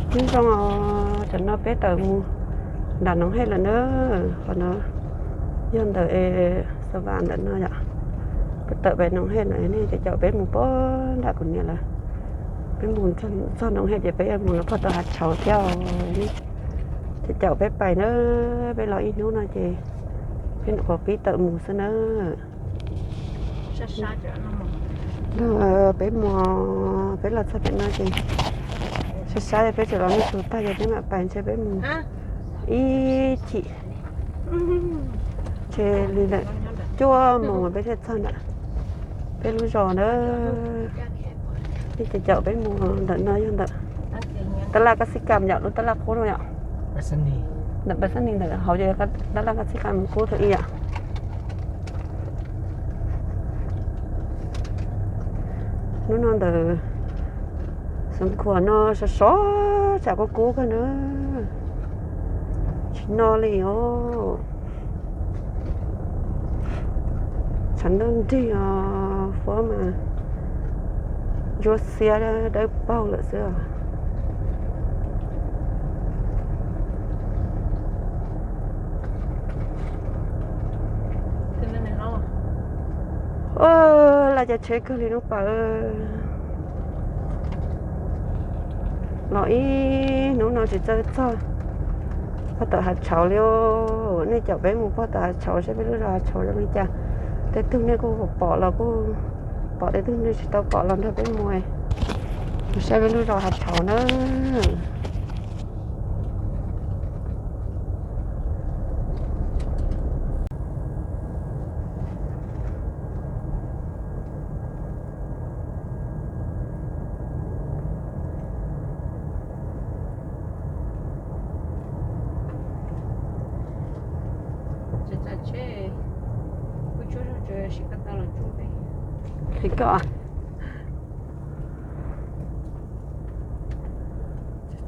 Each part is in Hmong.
Nyob zoo, tam no peb tawm mus nram Noov Hej lawm na. Qhov no yog ntawm Xav Vas ntawm no yom. Peb tawm pem Noov Hej lawm, nej caum peb mus pem nram kuv niam lawv. Peb mus txog Noov Hej ces peb yuav mus lawm puag tom Hav Tshauv thiab. Caum peb pais na, peb los ib hnub no ces peb nyuam qhuav pib tawm mus xwb na. Peb mus, peb los txog pem no ces sab sab, peb tseem los nej tus tag ces peb mam pais ntshe peb mus ib chim. Ntshe li ntawm cuaj moos peb thiaj txog nram peb lub zos na. Peb ces caum peb mus ntawm no yog ntawm tab laj kab xib kam yom, lub tab laj qub no yom. Ntawm pab xab nis ntawm hauv ces tab laj kab xib kam qub thaum ib yom. Hnub no ntawm Xeev Khuam no sov sov tsam kub kub kawg na. Tsis no li os. Tshav ntuj nrig os, fuab mas ntsuab xiab dawb paug lawm xwb os. Laj cov tsheb kawg li lub pas. Los ib hnub no tsis txawj txog puag tom Hav Tshauv li. Nej caum peb mus puag tom Hav Tshauv saib peb lub zos Hav Tshauv zoo li cas. Tej tug nej kuj pom los kuj pom, tej tug nej tsis tau pom los nrog peb mus saib peb lub zos Hav Tshauv na.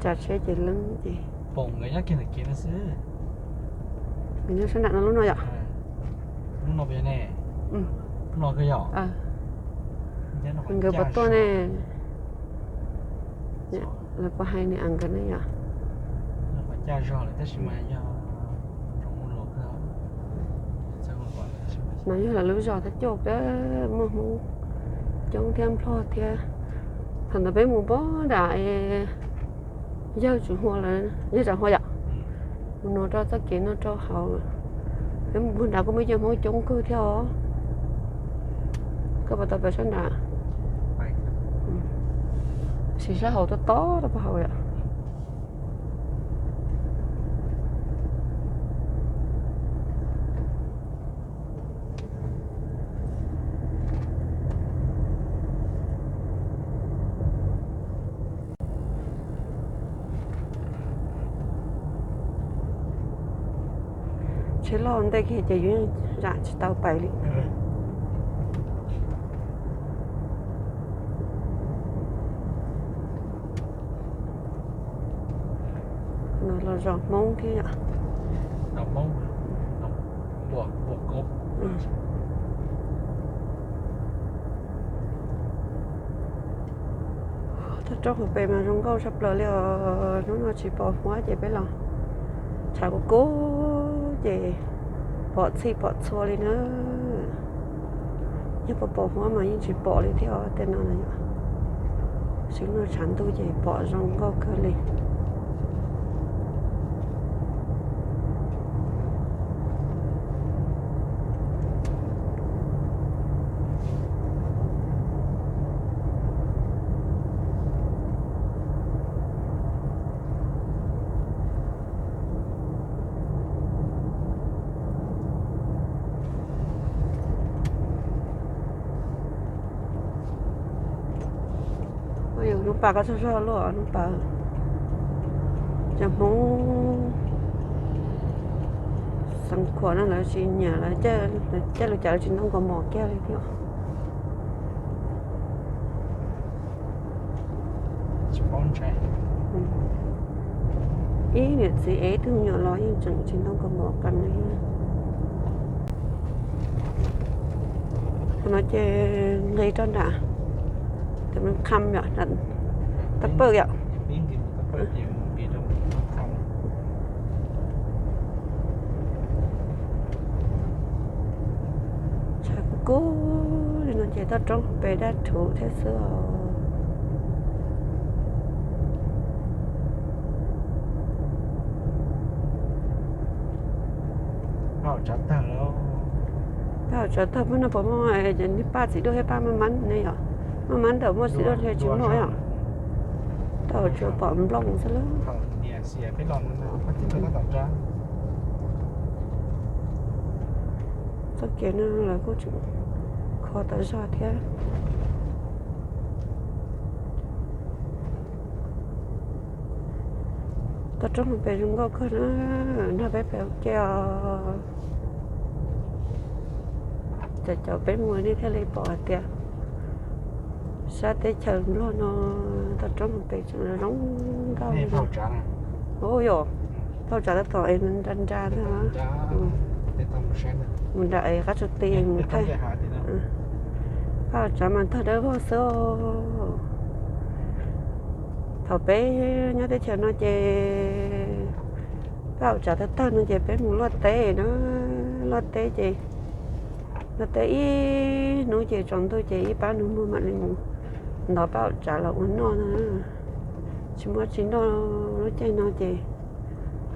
Tsav tsheb ces leeb ces nws nyob sab nram no lub no yom. Nkawd puas tuaj ne? Lawv puas hais niam nkawd ne yom? Mas yog lawv lub zos thab coj peb muaj Hmoob coob thiab Nplog thiab. Thaum ntawd peb mus puag nram yawg Tsam Hua lawm, yawg Tsam Hua yom. Mus nua rau txoj kev noj rau haus. Peb mus puag nrad kuj muaj cov Hmoob coob kawg thiab os. Koj puas tau pais sab nrad? Sim sab hauv tob tob rau puag hauv yom. Tsheb loj ntej kiag ces yus zam tsis tau pais li. No los zos Hmoob thiab yom. Toj roob hauv pes mas zoo nkauj tshaj plaws li os. Hnub no tsis pom huab ces peb los tshav kub kub ces pom txhij pom txhua li na. Yog pom pom huab mas yeej tsis pom li thiab os tej no na yom. Sim no tshav ntuj ces pom zoo nkauj kawg li. Hnub pas koj tsaug zog luaj hnub pas. Cov Hmoob Xeev Khuam no lawv tsis nyiam, lawv caij lus cas lawv tsis ntoo kaus mom kiag li thiab. Ib niam txiv ev ib tug me nyuam los yeej tseem tsis ntoo kaus mom qees li. Qhov no ces nqis rau nram Tam Meem Kham yom, Tam Pawj yom. Tshav kub kub li no ces toj roob pem daj rhuv thiab xwb os. Paj haum tsav tawg, paj haum tsav tawg pab no puas muaj, paj txiv duaj thiab paj maj mab ne yom? Maj mab ntawm muaj txiv duaj thiab tsis muaj yom? Tau tsuas pom nplooj xwb lauj. Txoj kev no lawv kuj tseem kho tas zog thiab. Toj roob pem zoo nkauj kawg na, nrog peb pem ua ke os. Cov cov peb mus nej thiaj li pom hais tias sab teb chaws Nplog no toj roob pem tseem zoo nkauj li. Ua yom, paj haum tsav tab tom es nra nra ntag. Mus nram es qab tsuas ti mus thaij. Paj haum tsav mas tawg dawb vog xwb. Thaum peb nyob teb chaws no ces paj haum tsav tawg tawg no ces peb mus luaj teb na, luaj teb ces luaj teb ib hnub ces tsaus ntuj ces ib pab nus muag mam li mus ntov paj haum tsav los ua noj na. Tsis muaj tsis noj lub caij no ces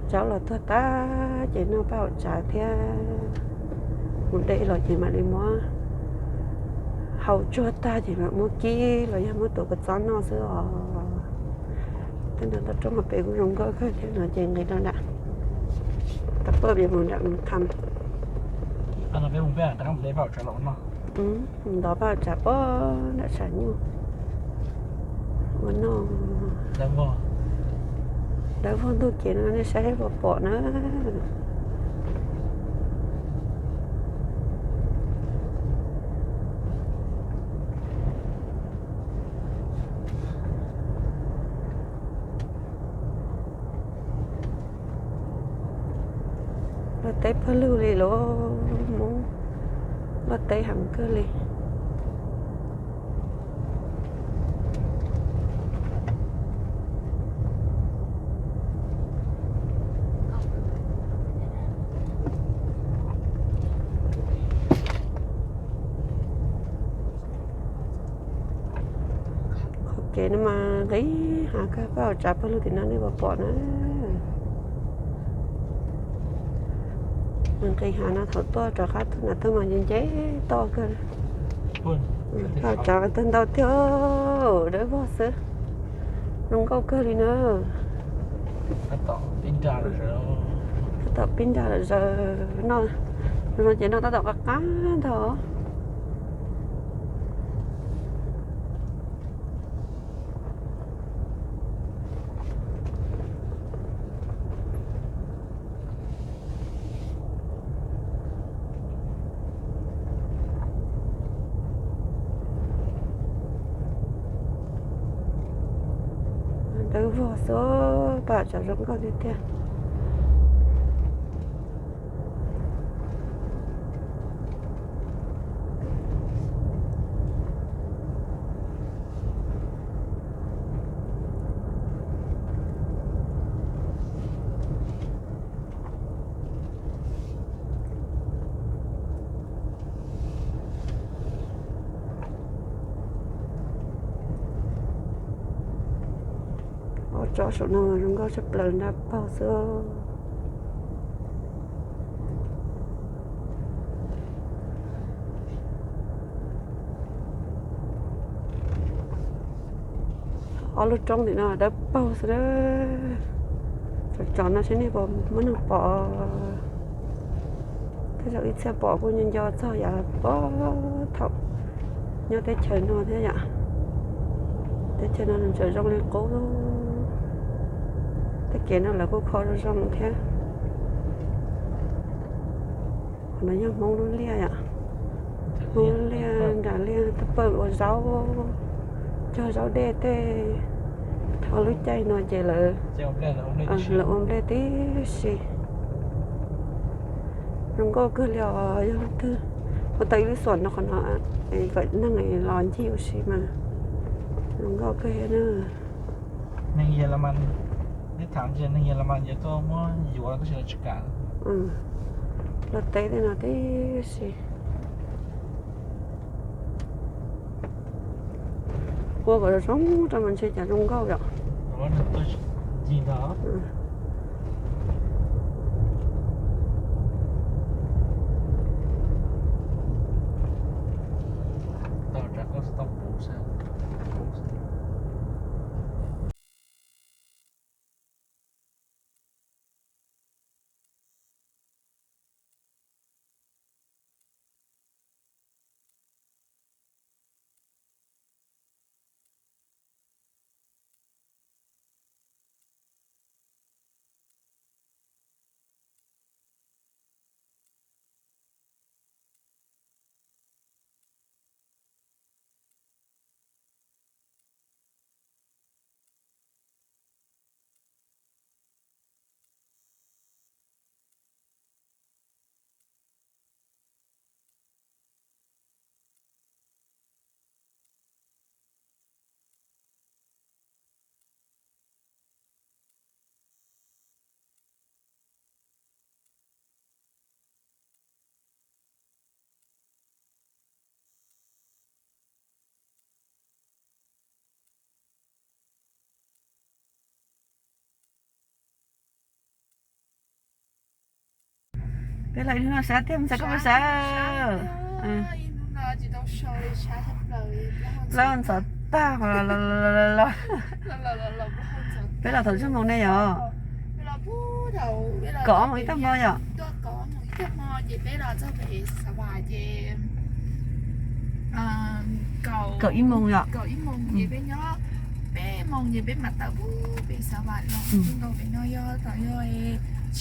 tsav los tuag tag ces noj paj haum tsav thiab mus de los ces mam li muab hau tsuag tag ces mam muab kib los yog muab tuav kua txob noj xwb os. Tej no toj roob pem kuj zoo nkauj kawg thiab no ces nqis rau nram, tau paj pem mus nram mus tham. Ntov paj haum tsav pem nram tshav nyuj ua noj. Dawb vog ntuj ces no nej saib puas pom na. Luaj teb pawg lug li los, Hmoob luaj teb heev kawg li. Qhov kev no mas nqis hav kawg, paj haum tsav pawg lug tim no nej puas pom na. Nqis hav no thaum tuaj rov qab tuaj nram teb mas nce nce toj kawg. Paj haum tsav tawg ntau tiag, dawb vog xwb. Zoo nkauj kawg li na. Tab tom pib nra lawm zaws no, no ces no tab tom qab qab ntag. Dawb vog xwb, paj haum tsav zoo nkauj tiag tiag. Ob tsob saum no zoo nkauj tshaj plaws, nrab paug xwb. Ob lub roob tim no dawb paug xwb. Tsom tsom no seb nej puas muaj neeg pom. Tej zaum ib txhia pom kuj nco nco txog yav puag thaum nyob teb chaws no thiab yom. Teb chaws no nws tseem zoo li qub. Tej kev no lawv kuj kho zoo zoo thiab. Qhov no yog Hmoob lub liaj yom. Hmoob lub liaj, nram liaj tab pawg ua zaub, cog zaub dej tej. Thaum lub caij no ces lawv, lawv ua nplej tib si. Zoo nkauj kawg li os, yog leej twg ua tau ib lub xuam no qhov no, kom neeg los ncig ua si mas zoo nkauj kawg thiab na. Neeg Yelamas Neb tham tias neeg Yas Las Mas yuav tuaj muab yuav tab sis lawv tsis kam. Luaj teb tej no tib si. Ua kom zoo zoo rau mas ntshe cas zoo nkauj yom. Peb los ib hnub no sab tiag, mus txog koj puas sab? Plaub ntxov tag los los. Peb los thaum tsawg moos ne yom? Kaum ob moos ib tag hmo yom? Kaum ib moos yom?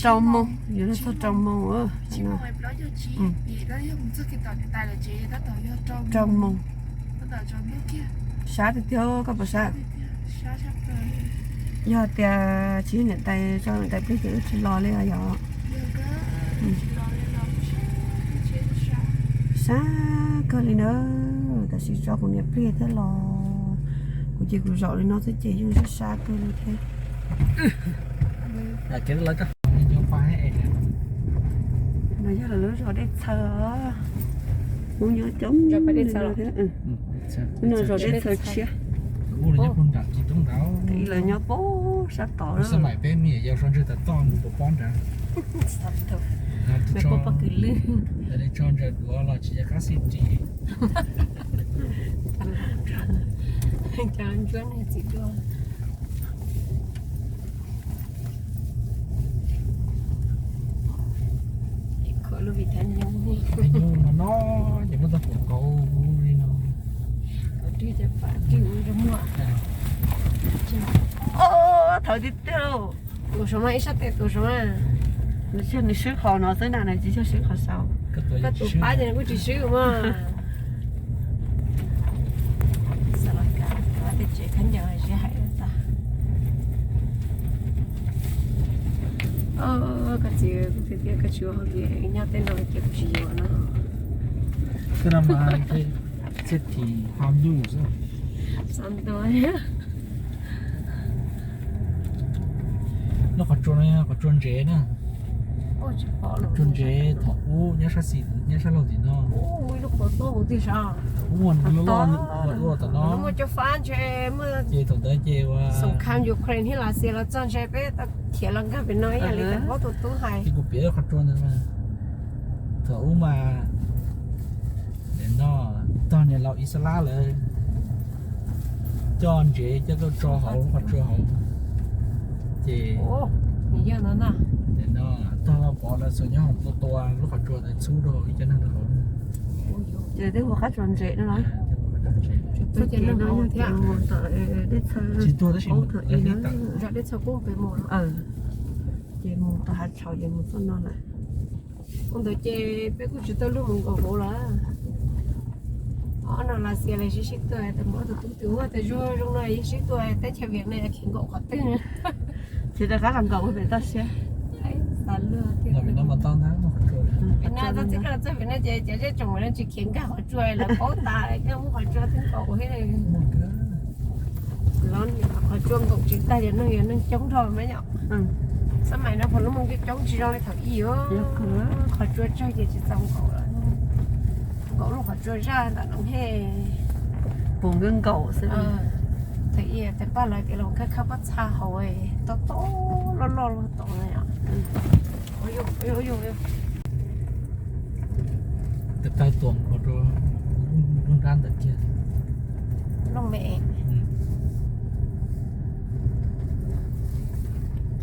Rau moos, yuav luag txog rau moos. Rau moos. Sab tiag tiag, koj puas sab? Yog tias tsis yog niam tais tso niam tais pliag ces wb tsis los li os yom. Sab kawg li na, tab sis tso kuv niam pliag thiab los. Kuv ces kuv zaum li no xwb ces yeej sab sab kawg li thiab. No yog lawv lub zos Dej Txhaws os. Hnub nyob coob li no thiab. Hnub no zos Dej Txhaws tshiab. Ib lawv nyob pem sab tod. Khuam lub vim thab nyooj no ces muab tau khuam kauv li no. Kauv rig cov pam rig ua rau muaj. Thawv tiag tiag lauj. Tus saum no ib sab tes tus saum na. Nws tsis yog nws swb qhov no xwb na, nws tsis yog swb qhov saud. Koj tus pab ces nws kuj tsis swb mas. Xav los kav tej tsev khaub ncaws sib hais tas. Koj txiv, kuv tias koj tsis ua hauj lwm nyob tej no ces kuv tsis yuav no. Txhiaj thim ha ntuj xwb. Xav ntua. Lub qhov tsua no yog qhov tsua ntsev na. Qhov tsua ntsev thaum ub nyob sab xis, nyob sab laug tim no. Ub, ua loj loj tom no. Ces thaum ntawd ces ua Ukraine thiab Lav Xias los txog ntshe peb tau khiav los nkag pem no ib yam li tus paub tus tub hais. Ces kuv piav qhov tsua ntawd mas thaum ub mas no tog niam laus Ixalab lawv coj ntsev coj tuaj tso hauv lub qhov tsua hauv. Ces no tog Voj Pov lawv txawm nyob hauv tua tua lub qhov tsua ntawd txhub rau ib co neeg rau hauv. Ces twb ua qab tso ntsev no los? Tsis tuag tab sis mus thaum ib na. Ces mus tau hav tshauv ces mus txoj no lawm. Ua ntawd ces peb kuj tsis tau luag mus nkaum hauv lawm. Ob no Lav Xias los sib sib tua, tus muaj tus tub tus ua tus zoo zoo no yeej sib tua, teb chaws Vietnam khiav nkaum qhov twg. Ces rov qab los nkaum pem toj siab. Txij koj los txog pem no ces cov zej tsoom no tsis khiav nkag qhov tsua lawv paub tas koj muab qhov tsua twb nkaum thiab. Los niam qhov Tsua nkaum tsis tag, yog neeg, yog neeg coob dhau mas yom. Xab mais no pom lub moos coob coob tsis zoo li thaum ub. Qhov tsua tsawg ces tsis txaus nkaum lawm. Nkaum lub qhov tsua zaj ntawm no he. Pom nkaum nkaum xwb. Thaum ub tais paj lawv tias los khawb khawb pob txha hauv, tob tob loj loj luaj tod na yom. Tab tom tuam qhov rau lub nrab ntawm kiag. Looj me.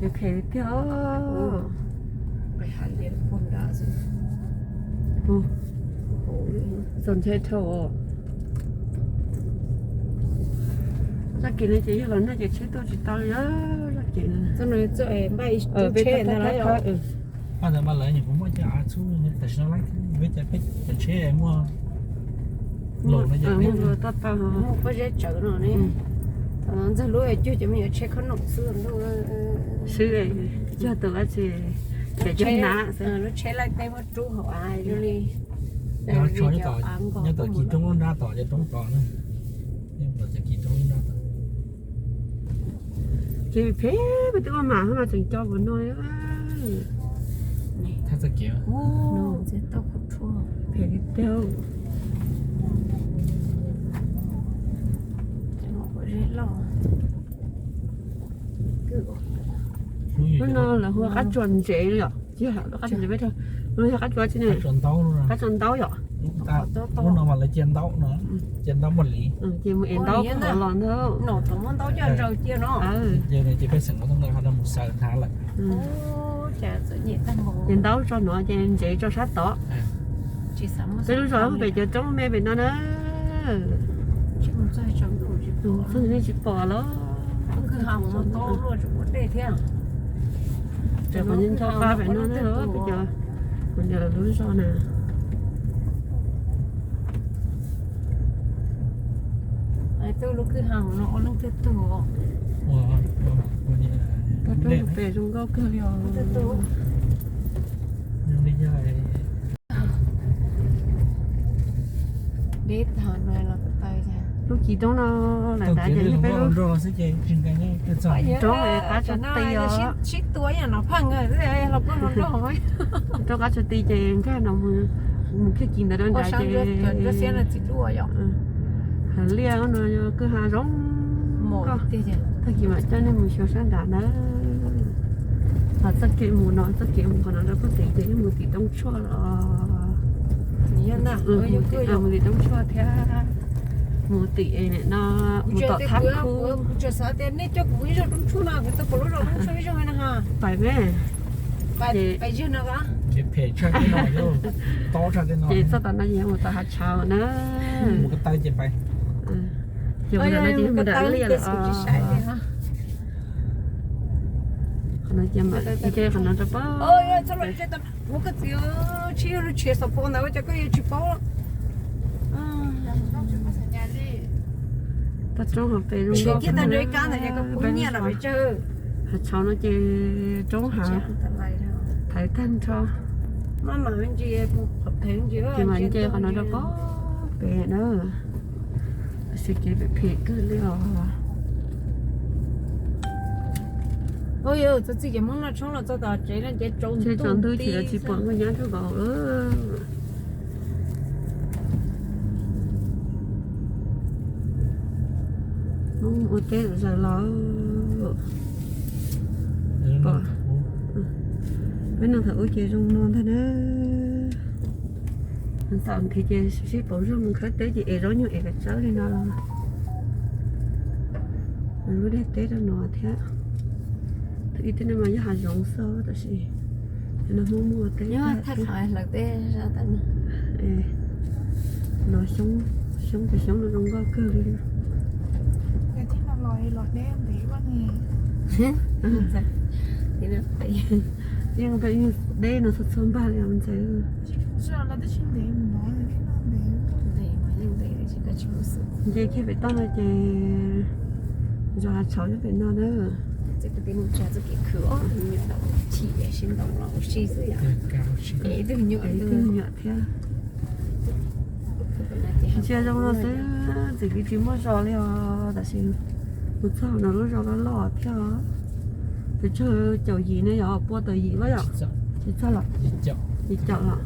Ces phem tiag. Txaus ntshai dhau. Zaj kev no ces yog los nag ces tsheb tuaj tsis tau li zaj kev no. Peb thawb thawb thawb. Paj ntawd mas lawv nyuam qhuav muaj cov av txhub tam sim no laib thiab, peb cov, peb cov tsheb muaj laus no ces peb muaj toj tau. Muaj pob zeb tsawv no ne. Thaum ntxawg lub cuag cov me nyuam tsheb khob noom xwb ntuj. Xwb, cuag tus dab tsi, cov cov nav xwb. Lub tsheb laij teb muab rub hauv av zoo li. Nyob tom, nyob tom kis roob lub nrab tom, cov roob tom na. Nyob tom kis roob lub nrab tom. Ces phem, peb twb ua mam no mas tseem co npaum no li. Phem li tiag. Lub no lawv hu ua qab tsuas ntsev yom, tsis yog qab tsuas ntsev peb, lub no yog qab tsuas tsi ne? Qab tsuas ntaub yom. Lub no mas lawv cia ntaub no, cia ntaub muaj li. Ces mus ev ntaub qhov los ntag. Ces peb xeem ua tau ntawd ho mus xaws hnav lawm. Ces ntaub tso no ces ntsev tso sab tod. Peb lub zos pem cov roob me pem no na. Txog nej tsis pom los. Ces qhov nyob nrog pab pem no na, peb cov, kuv niam lawv lub zos na. Tub lub kwj ha no ua leej twg tug? Tau roob pem zoo nkauj kawg li os. Deb tag no los taw. Lub kis roob no lam nrad ces peb lub, roob qab tsuas ti os. Sib tua ib yam no phaj los poj no nrog. Roob qab tsuas ti ces nkag no mus, mus kiag kis ntawd rau nrad ces hav liaj no kwj ha zoo nkauj. Tag kis mam coj nej mus xyuas sab nrad na. Ho txoj kev mus no, txoj kev mus qhov no rau puag tim ces yeej mus tim Roob Tshuaj los. Mus tim Roob Tshuaj thiab, mus tim no, mus tom Thab Khub. Pais me. Ces txoj tom no yog mus tom Hav Tshauv na. Ces mus tom no ces mus nram liaj lawm. Qhov no ces mam, qhov no rau pab. Toj roob ho pem zoo nkauj. Hav Tshauv no ces roob hav thaiv tag nrho. Ces mam nce qhov no rau pab pem na. Tab sis kev phem phem kawg li os. Txog txij ces Hmoob noj tshoob los txog tom tsev no ces tsaus ntuj tsis pom nkauj nyab rau nkaus lawm. Hmoob ua teb zaws los. Peb no thaum ub ces zoo no ntag na. Thaum nrhiav ces sib pauv zog mus khawb teb ces ev zaub nyuj ev kav tsawb li no. Lub dej teb rau no thiab. Thaum ub tej no mas yog hav zoov xwb tab sis no Hmoob muaj teb tag thiab. No xyoob, xyoob ces xyoob no zoo nkauj kawg li. Yeej deb no txhua txhua npag li os ntxawm. Nce kiag pem toj no ces zos Hav Tshauv nyob pem no na. Ib tug me nyuam thiab. Ntsia zoo no xwb, txawm tsis muaj zos li os tab sis Mus txog no lub zos loj loj thiab. Pes tsawg, caum yim ne yom, pua tawm yim lawm yom? Tsis txog los? Yim caum los?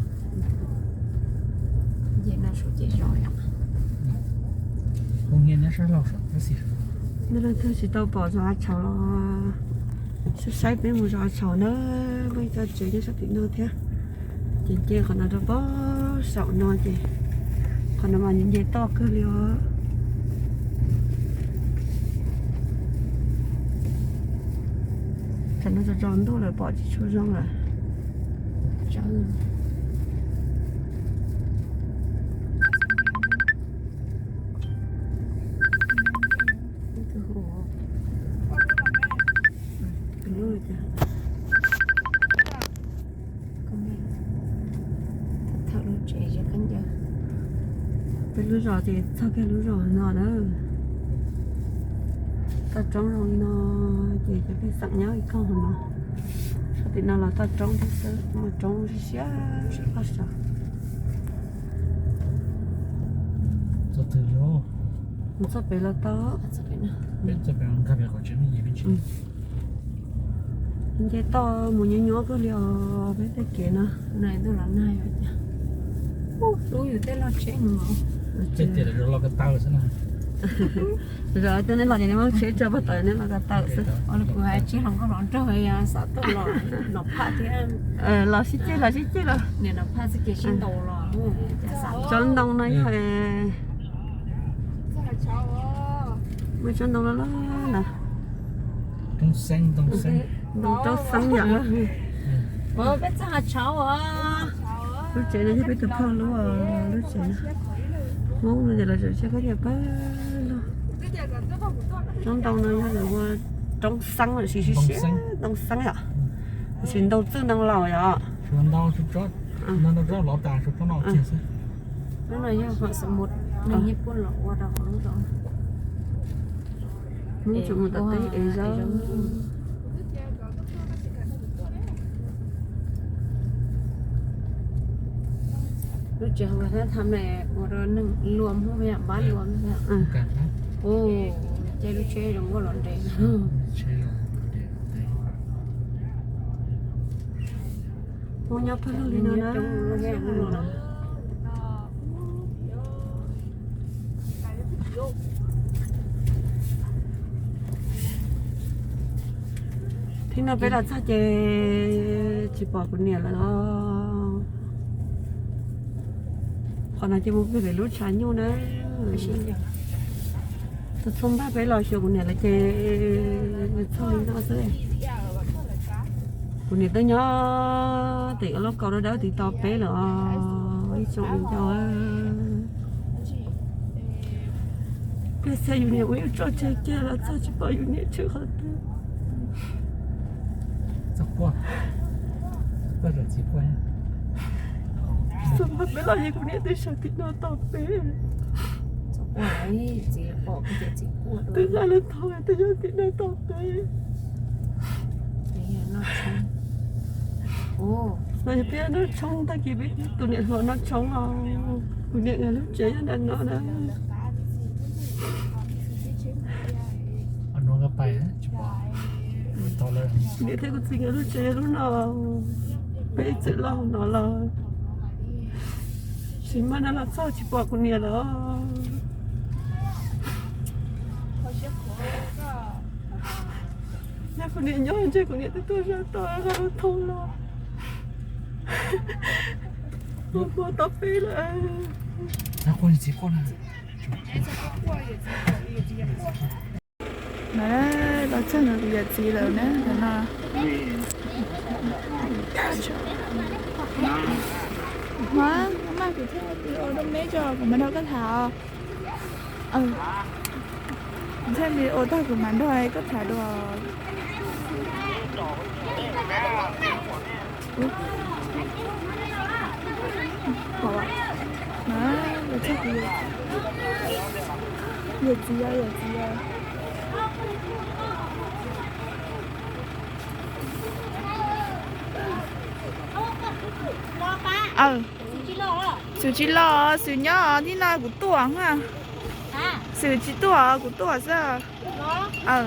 Leej twg tsis tau pom zos Hav Tshauv los saib saib peb mus zos Hav Tshauv na, muaj ib tsob tsev nyob sab tim no thiab. Ces nce qhov no rau pem saum no ces qhov no mas nce toj kawg li os. Tam no tsaus ntuj lawm pom tsis tshua zoo lawm. Peb lub zos ces txog kiag lub zos no na. Toj roob zoo li no ces cov pej xeem nyob ib koog no. Sab tim no los toj roob thiab xwb, muaj roob siab siab paj sav. Mus txoj pem los tau. Nce toj mus nyuaj nyuaj kawg li os peb tej kev no. Lub yus tej loj tsheb mus. Zos twg nej los ces nej muab tsheb tso pag tom nej los ko taw xwb. Kuv hais tsis hluas nkauj hluas nraug xav tuaj los Nom Phaj thiab. Los sib ceg los sib ceg los. Nom Phaj xwb ces sib ntaus los. Tsob ntoo no yog, muaj tsob ntoo loj loj ntawd. Ntoo roob xeeb yom. Peb txog Hav Tshauv os. Lub tsev no yog peb tus phauj lub, lub tsev no. Hmoob no ces lawv tseem siab khaub ncaws pab lug. Tsob ntoo no yog lawv ua roob xeeb lawm, siv siv siab ntoo xeeb yom. Siv ntoo txwj ntoo laus yom. Lub no yog hom xeem mus neeg Nyij Pooj los ua rau hauv lub zos. Mus tseem mus tom teb ev zaub. Lub tsev hauv thab tham ne ua rau neeg luam hmoob yam npab luam. Ua ces lub tsheb zoo nkauj los nres. Hmoob nyob pawg lug li no na. Thib no peb los txog ces tsis pom kuv niam lawm os. Qhov no ces mus pem lub tshav nyuj na. Tus txhua npaj peb los xyuas kuv niam lawm ces txog li no xwb. Kuv niam twb nyob tim lub kaus dawb dawb tid tos peb lawm os ib tsoom viv ncaus. Peb xav yus niam ua ib tsob tseg kiag los txog tsis pom yus niam tshwm qhov twg. Xav mas peb los es kuv niam twb sawv tim no tos peb. Twb nqa lub thau twb nyob tim no tos peb. Los yog peb noj tshoob tag kis peb tus niam hluas noj tshoob os. Kuv niam nkawd lub tsev nyob ntawm no na. Kuv niam thiab kuv txiv nkawd lub tsev lub no. Peb ib txwm los no los tsis muaj neeg los txog tsis pom kuv niam lawm. Yog kuv niam nyob ntshe kuv niam twb tuaj zaj tau nqa lub thau los ua hmo tos peb lawm. Los txog no kuv yawm txiv lawm na no. Hmab, maj kuv thiaj video rau meb tso kuv mam nrog koj tham os. Thiaj video tag kuv mam nrog koj tham dua. Yawm txiv, yawm txiv. Xwm tsis los, xwm nyob thib no kuv tuaj. Xwm tsis tuaj kuv tuaj xwb. Tam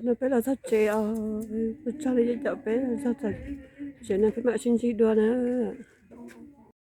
no peb los txog tsev os, ua tsaug li cov peb los txog tsev no peb mam sib ntsib dua na.